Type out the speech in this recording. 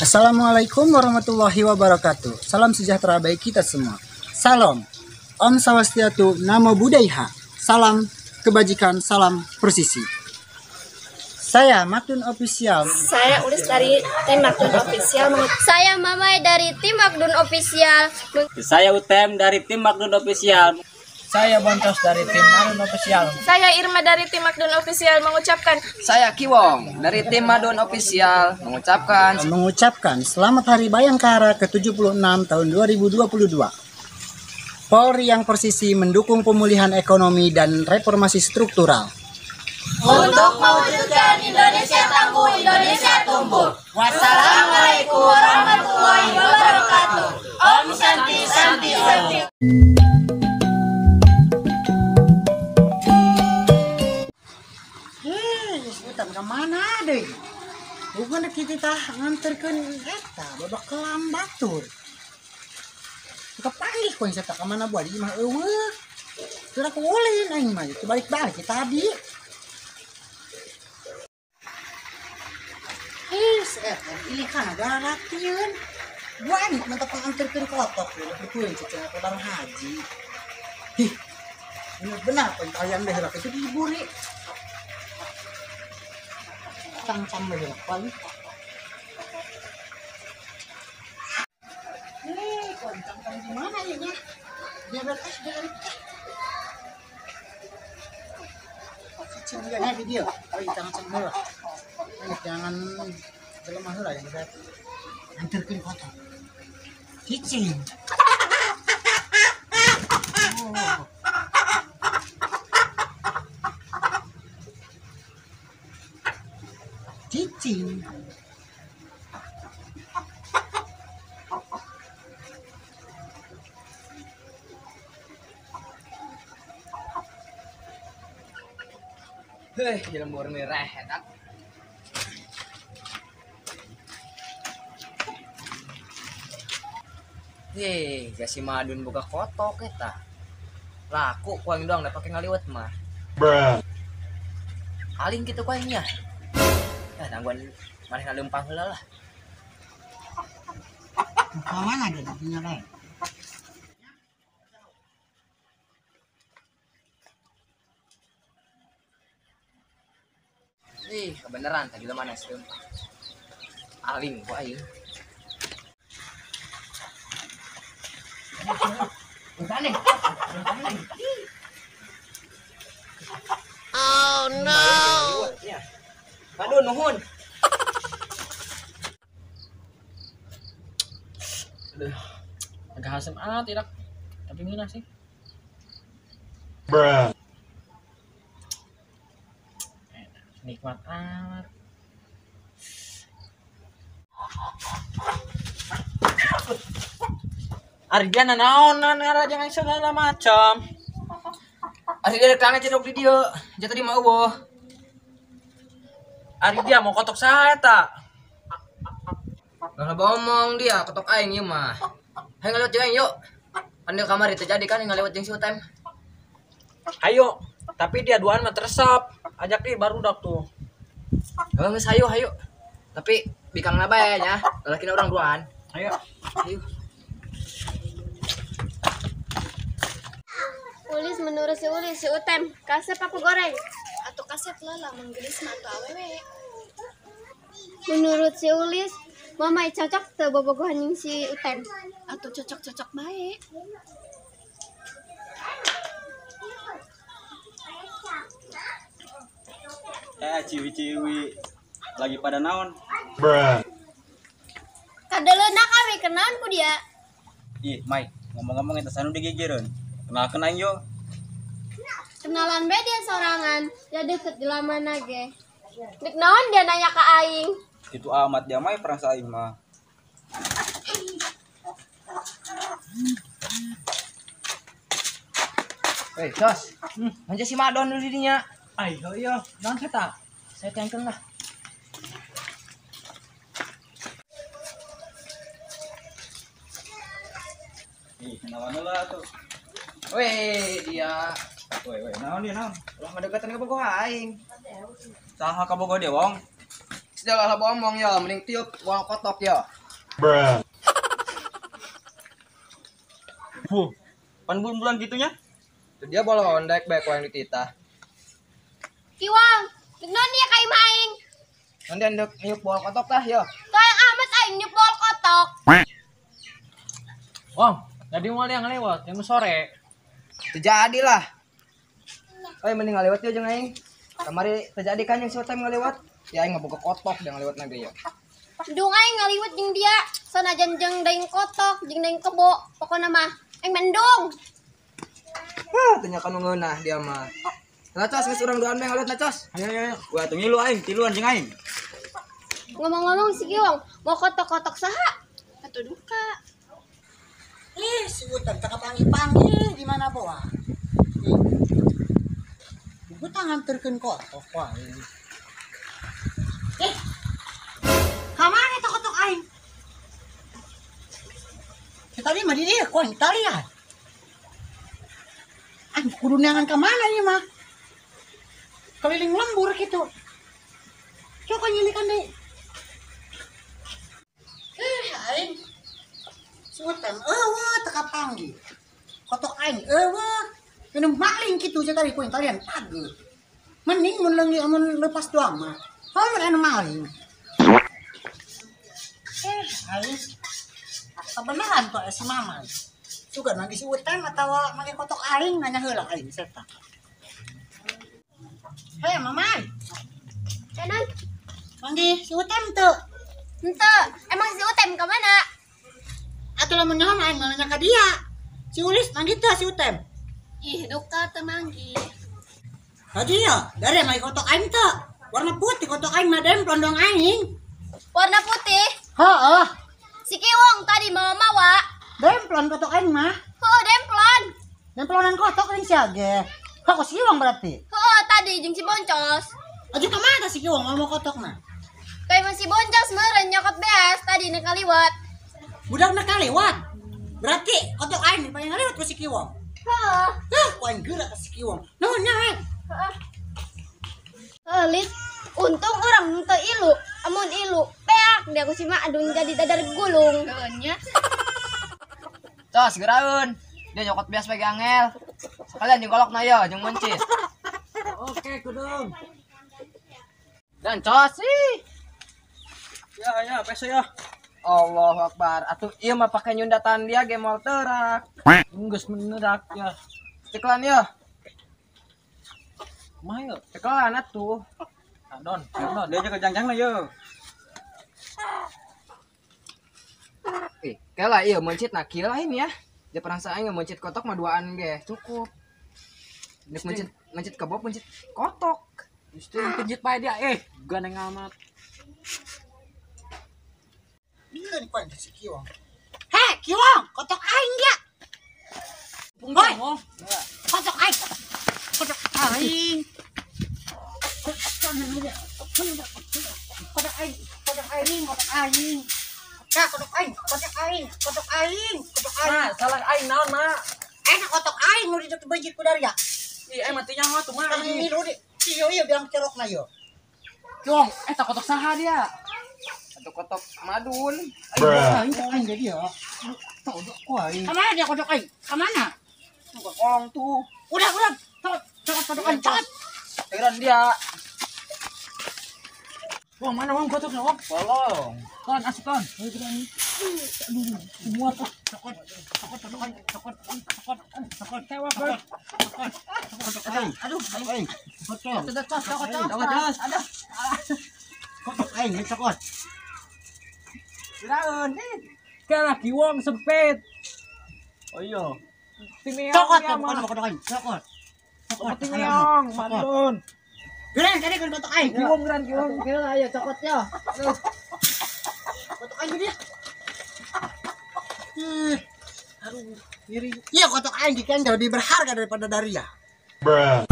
Assalamualaikum warahmatullahi wabarakatuh. Salam sejahtera bagi kita semua. Salam Om Swastiastu, Namo Buddhaya. Salam kebajikan, salam persisi. Saya Matun Official. Saya Ulis dari tim Matun Official. Saya Mamai dari tim Matun Official. Saya Utem dari tim Matun Official. Saya Bontos dari tim Madun Official. Saya Irma dari tim Madun Official mengucapkan. Saya Kiwong dari tim Madun Official mengucapkan selamat Hari Bayangkara ke-76 tahun 2022. Polri yang persisi mendukung pemulihan ekonomi dan reformasi struktural. Untuk mewujudkan Indonesia tangguh, Indonesia tumbuh. Wassalamualaikum warahmatullahi wabarakatuh. Om Santi Santi Santi. Kemana deh? Bukan kita nganterkeun eta babak kelam batur. Kepanggih ku saya tak kemana buat di imah eueuh. Teu aku ulin aing mah balik-balik tadi. Ini kan ada latihan. Buan mantap nganterkeun kotok kuing ceceng aku bareng haji. Hih. Bener-bener kalian deh itu diburi. Cangcang deh paling. Nih, cangcang gimana ya nya? Dia berkas dari cicing dia video. Oh, cangcang heula. Jangan jelema heula yang berat. Anterkeun kotor. Cicing. Oh. Cicing. Hei, jelembur merah enak. Hei, si Madun buka kotok eta. Laku kuang doang dah pakai ngaliwet mah. Bruh. Aling gitu kuangnya. Nah, nangguan manehna leumpang heula lah. Ka mana dia dinya lain? Ih, kebenaran tadi mana sih leumpang. Aling ku aing. Oh no. Aduh, nuhun. Aduh, agak asem tidak, tapi minah sih. Bruh. Enak, nikmat amat. Ardiana naonan ngaraja segala macam. Ari dia tangan cedok di dia, jatuh di mah eueuh. Ari dia mau kotok saya tak? Nggak ngomong dia, kotok aing ieu mah. Hayo ngaliwat jeung aing yuk. Pan kamar itu jadi kan ngaliwat jeung si Utem. Ayo, tapi dia duaan mah teresep. Ajak dia baru dak tuh. Heuh geus hayu hayu. Tapi bikangna bae nya, lalakina urang duaan. Ayo. Ayo. Ulis menurut si Ulis si Utem, kasep aku goreng. Atau kasep lah lah menggelis mah atau awewe. Menurut si Ulis, mama cocok teu bobogohan jeung si Utem. Atau cocok-cocok bae. Ciwi-ciwi lagi pada naon? Bruh. Kadeleuna kami kenaon ku dia. Ih, Mai, ngomong-ngomong eta sanu digigireun. Kenalkeun aing yo. Kenalan be dia sorangan, ya deket di lamana ge. Dek naon dia nanya ke aing. Itu amat dia mai perasa aing mah. Hei, Tos. Manja si Madon dulu dinya. Ayo yo, naon eta? Saya tengkel lah. Ih, kenalan heula tuh. Weh, dia. Weh, weh, naon dia naon? Ulah ngadekatan ka bogoh aing. Saha ka bogoh dia, Wong? Sudah lah bohong ya, mending tiup buang kotok ya. Bruh. Huh. Pan bulan-bulan gitunya? Itu dia bola ondek bae ku yang dititah. Kiwang, non dia ka imah aing. Nanti andek niup bola kotok tah yo. Toyang amat aing niup bola kotok. Wong, jadi mau yang lewat yang sore. Terjadilah. Oi mending ngalewat yo jeung aing. Kamari terjadi kan yang short time ngalewat. Ya aing ngaboga kotok dia ngalewat nage ya. Dung aing ngaliwat jeung dia. Sanajan jeung daing kotok, jeung daing kebo, pokona mah aing mendung. Hah, tanya kanu ngeunah dia mah. Lah cos geus urang duaan bae ngaliwat na cos. Ayo ayo ayo. Gua atuh ngilu aing, tiluan jeung aing. Ngomong-ngomong si Kiwang, mau kotok-kotok saha? Atuh duka. Ih, si Utan tak panggil-panggil di mana boa? Gue tangan terken kotok wae. Kamana eta kotok aing? Tadi mah di dieu ku aing talian. Aing kudu neangan ka mana ieu mah? Keliling lembur gitu. Coba nyilikan deui. Aing. Si Utan eueuh teu kapanggih. Kotok aing eueuh. Minum maling gitu aja tadi ku aing talian pagi. Mending mun leungit mun lepas doang mah. Kalau anu maling. Aing. Kebenaran tuh si Maman. Suka nangis si Utan atau make kotok aing nanya heula aing serta. Hei Mamai. Canan, manggih si Utan teu. Henteu, emang si Utem ka mana? Atuh lamun nyaho aing nanya ka dia. Si Ulis manggih teu si Utem? Ih, duka teu manggih. Tadi ya, dari make kotok aing teu. Warna putih kotok aing mah demplon dong aing. Warna putih? Heeh. Si Kiwong tadi mau mawa. Demplon kotok aing mah. Heeh, demplon. Demplonan kotok aing sia ge. Kok si Kiwong berarti? Heeh, tadi jeung si Boncos. Aju ka mana si Kiwong mau kotok mah? Kayak masih Boncos meureun nyokot beas tadi nek kaliwat. Budak nek kaliwat. Berarti kotok aing paling ngaliwat ku si Kiwong. Heeh. Hah, ku aing geura ka si Kiwong. Nuhun nya aing. Heeh. Heuh, Lit. Untung urang teu ilu, amun ilu peak dia ku si Madun jadi dadar gulung. Heeh nya. Cos geraeun. Dia nyokot beas bae angel. Sekalian jeung golokna yo jeung mencit. Oke, kudung. Dan cos ih. Ya ya, peso ya. Allahu Akbar. Atuh ieu mah pake nyundatan dia ge moal teurak. Geus menerak ya. Ceklan yo. Kumaha yo? Ceklan atuh. Don, don. Dia jeung jangjangna yo. Kela ieu mencit na kieu lain ya. Dia perasaan aing mencit kotok mah duaan ge cukup. Nek mencit mencit kebo mencit kotok. Mesti pencit bae dia gandeng amat. Dikeun ku aing si Kiwong. Hei, Kiwong, kotok aing dia. Woi, kotok aing. Kotok aing. Kotok aing, kotok aing, kotok aing. Kak, kotok aing, kotok aing, kotok aing, kotok aing. Ma, salah aing naon, Ma? Enak kotok aing nu dideuk bejit ku daria. Ih, aing mah teu nyaho tuh, Ma. Ini lu di. Iyo iyo bilang cerokna yo. Kiwong, eta kotok saha dia? Atau kotok madun. Aing aing ge dia. Kotok ku aing. Kamana dia kotok aing? Kamana? Tuh ke kolong tuh. Udah, udah. Cokot, cokot kotok aing, cokot. Heran dia. Wah, mana wong kotokna wong? Kolong. Ton, asup ton. Aduh, semua tuh. Cokot, cokot kotok aing, cokot, cokot, cokot, Tewak, Bang. cokot, kotok aing. Aduh, Aing. Kotok. Cos, cos, cos, cos. Aduh. Kotok aing, cokot. Geraeun. Kalah Kiwong sempit. Oh iya. Timeong Cokot, dia mah. cokot kotok aing, cokot. Cokot, Timeong, madun. Geran tadi kan kotok aing. Kiwong geran kiwong. Kira ayo cokot yo. Kotok aing dia. Aduh, ngiri. Iya kotok aing dikan lebih berharga daripada Daria. Bruh.